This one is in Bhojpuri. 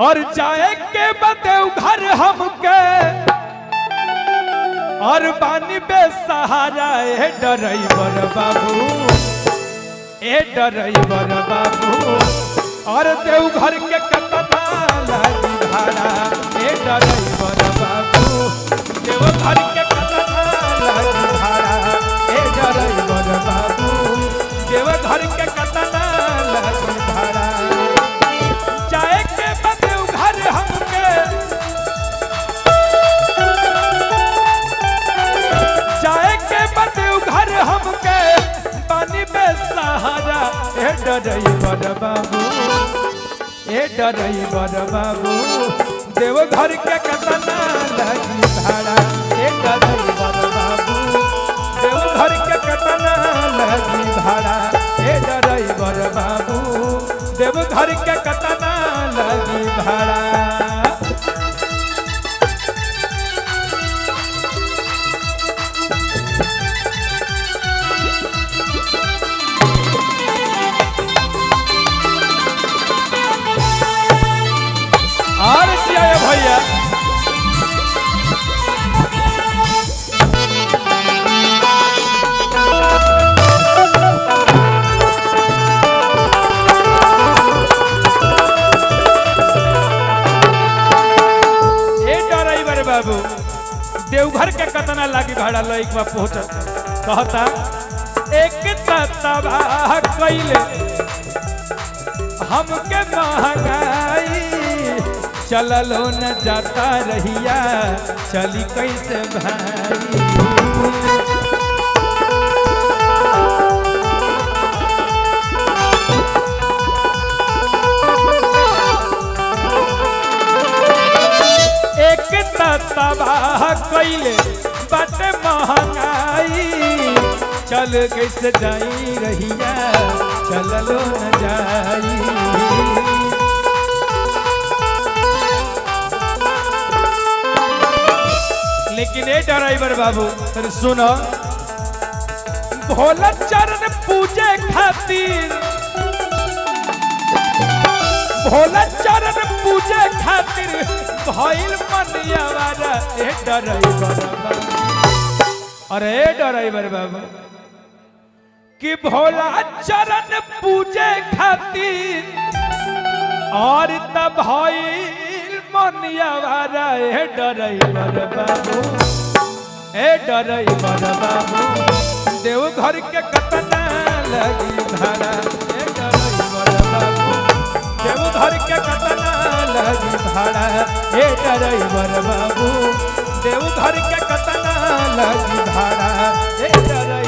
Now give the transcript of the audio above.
और जाए के बदे घर हमके और बानी बेसहारा ए डराइवर बाबू, ए डराइवर बाबू, और देवघर के कतना लागी भाड़ा ए डराइवर बाबू, देवघर के कतना लागी भाड़ा ए डराइवर बाबू, देवघर के कतना लागी भाड़ा। जाए के बदे घर हमके, जाए के बदे घर हमके पानी बेसहारा ए डराइवर बाबू, ए डराइवर बाबू, देवघर के कतना लागी भाड़ा ए डराइवर बाबू, देवघर के कतना लागी भाड़ा ए डराइवर बाबू, देवघर के कतना लागी भाड़ा। और क्या है भैया? ए ड्राइवर बाबू, देवघर के कतना लागी भाड़ा लइक बा पहुंचत कहता एक तबाह कइले हमके महंगाई, चललो न जाता रहिया चली कैसे भाई। एक तबाह कैले बट महंगाई, चल कैसे जाई रहिया चललो न जाई। लेकिन ए ड्राइवर बाबू तनी सुनो, भोला चरण पूजे खातिर, भोला चरण पूजे खातिर भइल मनियावारा ए ड्राइवर बाबू, अरे ए ड्राइवर बाबू, कि भोला चरण पूजे खातिर और तब भइल मनियावारा ए ड्राइवर बाबू, ए ड्राइवर बाबू, देवघर के कतना लगी भाड़ा ए ड्राइवर बाबू, देवघर के कतना लगी भाड़ा ए ड्राइवर बाबू, देवघर के कतना लगी भाड़ा ए ड्राइवर।